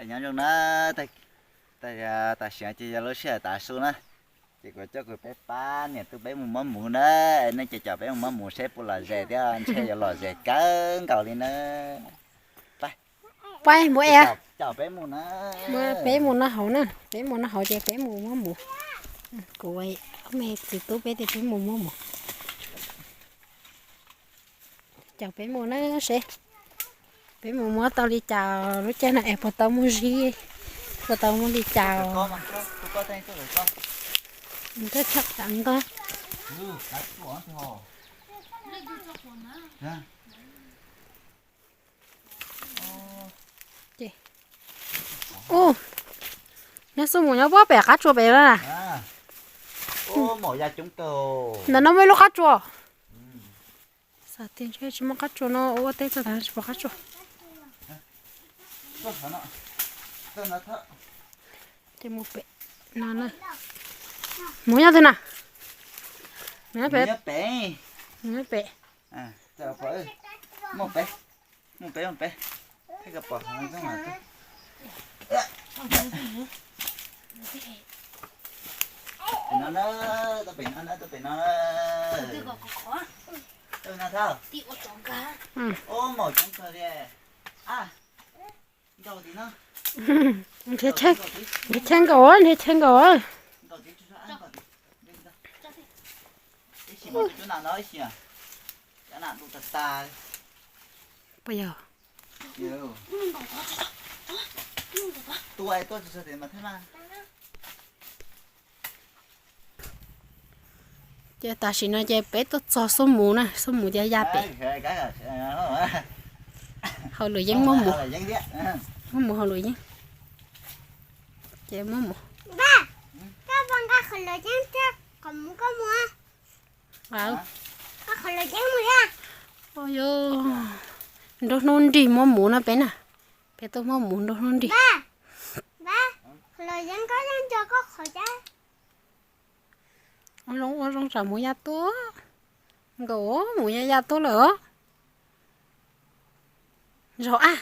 Nyob zoo na, tam sim no ces yog lub sij hawm tav su na, ces kuv coj kuv peb pab niam tub peb mus muab muv na, nej coj coj peb mus muab muv seb puas lom zem thiab ntshe yuav lom zem kawg nkaus li na. Pab npua e, coj peb mus na, peb mus no hauv na, peb mus no hauv ces peb mus muab muv. Kuv me txiv tub peb tias peb mus muab muv. Coj peb mus na seb peb mus muab tau li cas lub caij no es puas tau muaj zib, puas tau muaj li cas. Ntawd tshaj tam nqa. Ces, u, nyob xub mus nyob puag pem qab tsua pem lawm na. Ntawm no muaj ib lub qab tsua. Xav tias ntshe tsis muaj qab tsua no ua teb txog tas tsis pom qab tsua. Ces mus pem no na. Mus nyob twg na? Mus nyob pem. Mus nyob pem. Mus pem, mus pem, mus pem. Pem no, pem no, pem no. Ub, maum coob kawg li. Nrhiav chaw nkaum, nrhiav chaw nkaum. Puas yog? Ces tam sim no ces peb tuaj txog xub mus na, xub mus ces ya pem. Hauv luam yeeb muab mus, muab mus hauv luam yeeb. Ces muab mus. Nruab hnub nrig muab mus no peb na, peb tuaj muab mus nruab hnub nrig. Ua zoo ua zoo tsam mus ya tuaj, nkaus mus ya ya tuaj lawm. Zog ab.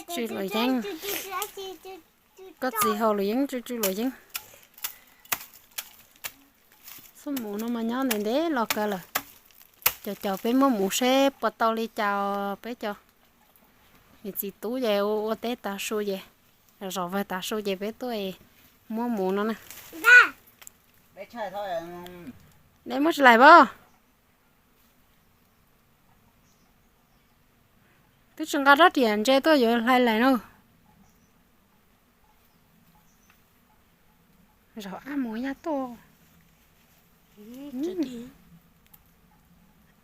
Tsw luam yeeb. Koj txiv haus luam yeeb tsw tsw luam yeeb. Xub mus no mas nyob ntev ntev los kawg lawm. Cov cov peb muab mus seb puas tau li cas peb cov niam txiv tub ces ua teb tav su ces, zov vawg tav su ces peb tuaj muab mus no na. Dej muab tsis laim pob. Twb tsis nqa rab riam ntse tuaj yuav hlais laim no. Zog ab mus ya tuaj.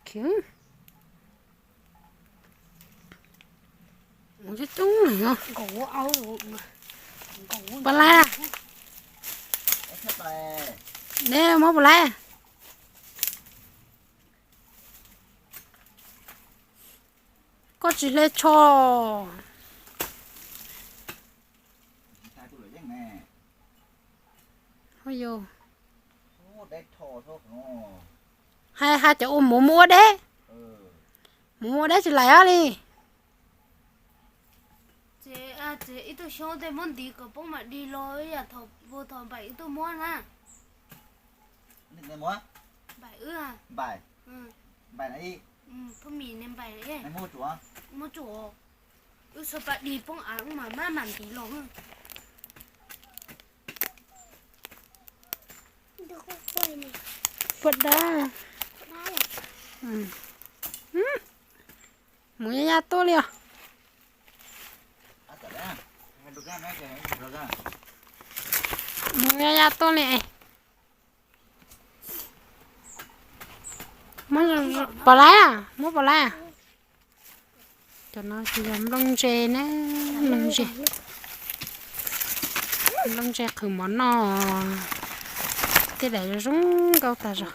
Khiv. Mus coob coob no. Puas laib? Ne muab puas laib? Koj tsis hle tsho. Hais hais cov ua mus mus ua deb, mus mus ua deb tsis laim ob li. Ces ib tug xyoob tej muab ntiv kom poob mam dig los ib yam thaum npaim wb tuaj muab na. Npaim wb, phooj ywg npaim, muab tsuav, wb txhua pab dig poob av wb mam maj mam ntiv los. Puas dab. Mus ya ya tuaj li os. Mus ya ya tuaj li. Pom laiv, muab pom laiv. Cov no ces yog nplooj ntse na, nplooj ntse, nplooj ntse qhwv mov noj, tej daim zoo nkauj tas zog.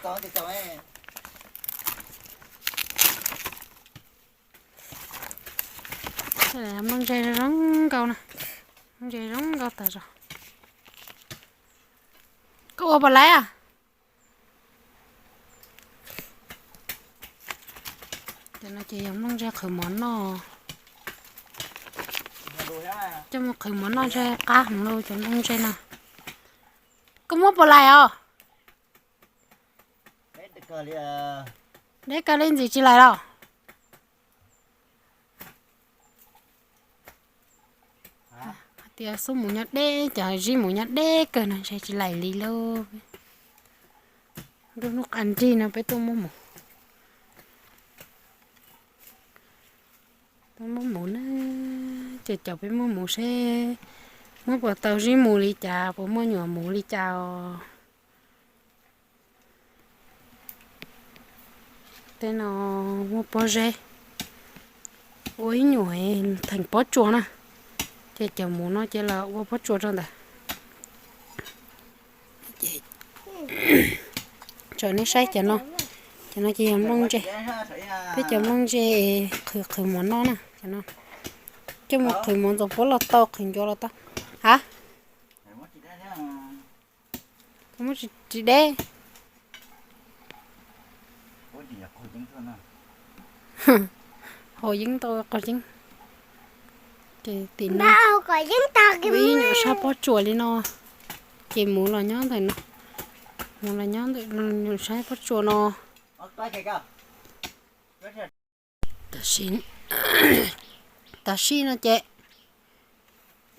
Nplooj ntse zoo nkauj na, nplooj ntse zoo nkauj tas zog. Koj ua puas laiv a? Cov no ces yog nplooj ntseg qhwv mov noj. Coj mus qhwv mov noj ntshe qab heev lauj cov nplooj ntseg no. Koj muab puas lais os? Deb kawg li ntxim tsis lais los? Hais tias xub mus nyob deb, cov zib mus nyob deb kawg no ntshe tsis lais li lauj. Ntuj hnub qab nrig no peb tuaj muab mus, tuaj muab mus na. Ces caum peb muab mus seb muab puas tau zib mus li cas, puas muaj nyuam mus li cas os. Tej no muaj pob zeb, ua ib nyuam theem pob tsuas na. Ces cov mus no ces los ua pob tsuas rau ntawd. Tso nej saib cov no, cov no ces yog nplooj ntseg. Peb cov nplooj ntseg qhwv qhwv mov noj na. Coj mus qhwv mov ntxoov puab los tau, qhwv ncuav los tau. Ha, muab tsis deb. Haus yeeb tau qaug yeeb. Ces tim no ib nyuam sab pob tsuas li no. Ces mus los nyob ntawm no, mus los nyob ntawm nyuam sab pob tsuas no. Tam sim no ces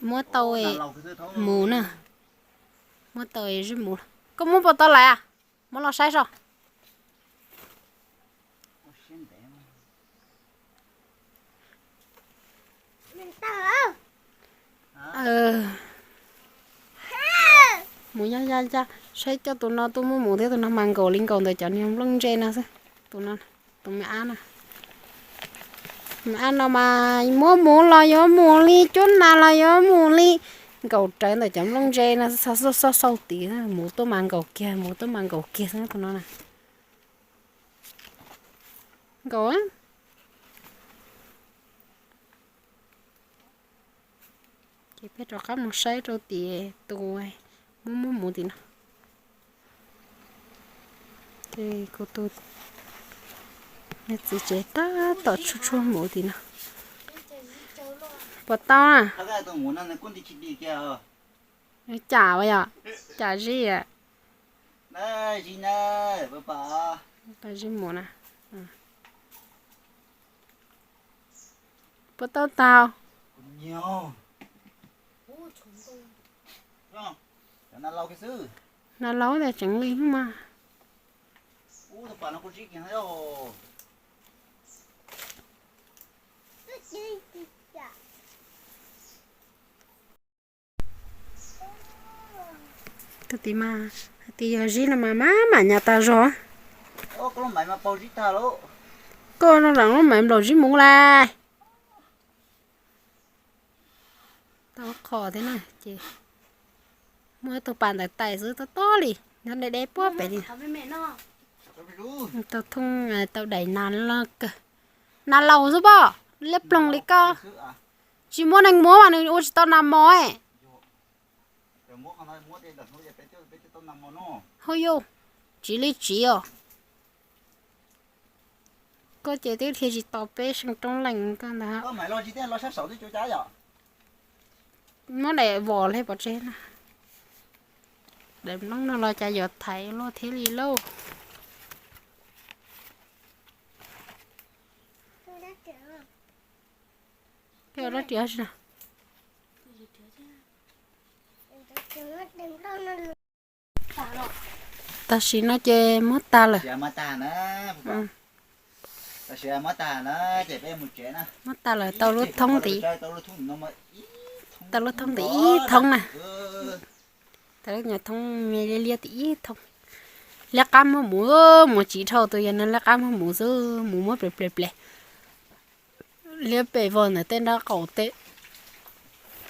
muab tau mus na, muab tau zib mus. Koj muab puas tau lais? Muab los saib so. Mus ya ya ya, saib coj tus no tuaj muab mus thiab, tus no mas nkaum li nkaus ntawm cov niag nplooj ntseg no xwb. Tus no, tus me ab no, me ab no mas muab mus los yuav mus li, cuab nas los yuav mus li, nkaum rawv ntawm cov nplooj ntseg no xwb, xauj xauj tid, mus tuaj mas nkaum kiag, mus tuaj mas nkaum kiag xwb tus no na. Nkaum. Ces peb rov qab mus saib rau tim tus muab muab mus tim no. Ces kuv tus niag txiv tsev tab tom tshuaj tshuaj mus tim no. Puas tau na? Cas yom, cas zib, zib mus na. Puas tau tau? Nas laus tias tseem li mas. Tus tim mas hais tias yog zib no mas maj mam nyas tas zog. Koj lub maiv nplaum zib mus lais. Tau qhov thiab na ces muaj ib tug pas ntawd tais xwb tob tob li, nyob deb deb puag pem li. Tau thooj tau daim nas loj kawg. Nas laus xwb pob, liab ploog li koj. Tsis muaj neeg muab mas nws ua tsis tau nas mos. Hauj yus, tsiv li tsiv os. Koj ces twb dhia tsis tau peb seem roob leej koj ntag. Muab daim vos li pov tseg na. Daim nplooj no los cas yuav thaiv luaj thiab li lauj. Peb ua dab riam tsi na. Tam sim no ces muab tag lawm. Muab tag lawm, tau lub thoob ntxiv, tau lub thoob ntxiv ib thoob na. Tau lub nyuag thoob me liab liab tim ib thoob. Liab qab muag mus, mus tsis dhau tus yog no liab qab muag mus xwb, mus muab ple ple ple. Liab pem vog ntawm tej nrab qaum,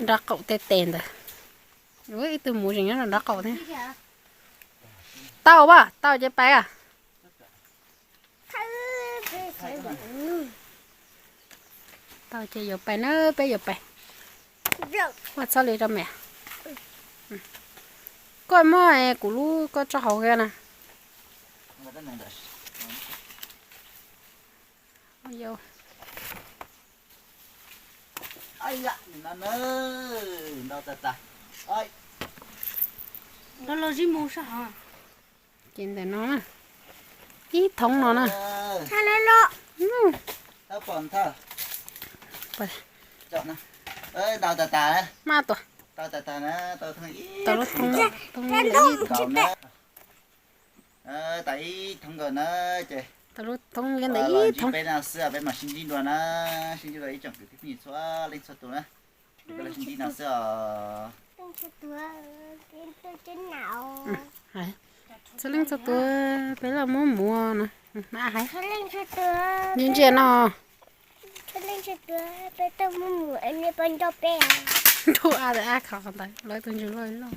nrab qaum tej tes ntawd. Ib tug mus tseem nyob rau nrab qaum thiab. Tau a, tau ces pais a. Tau ces yuav pais na, peb yuav pais. Ua txhob li rau me. Koj muab kuv lub koj tso hauv kiag na. Ntau tas tas. Los los zib mus sab hov. Ces ntawm no na, ib thoob no na. Ntau tas tas. Maj tuaj. Tau lub thoob, thoob ib thoob. Tas ib thoob nkaus na ces. Tas lub thoob ib ntawm ib thoob. Peb no xwb, peb mam sib ntsib dua na, sib ntsib dua ib tsoom kwv tij phooj ywg txhua leej txhua tus na. Peb los sib ntsib no xwb os. Txhua leej txhua tus, peb los muab muag no. Hais ntsia ntsia no. Nrub a, a khov ntawd lawv tus ntsuj loj loj.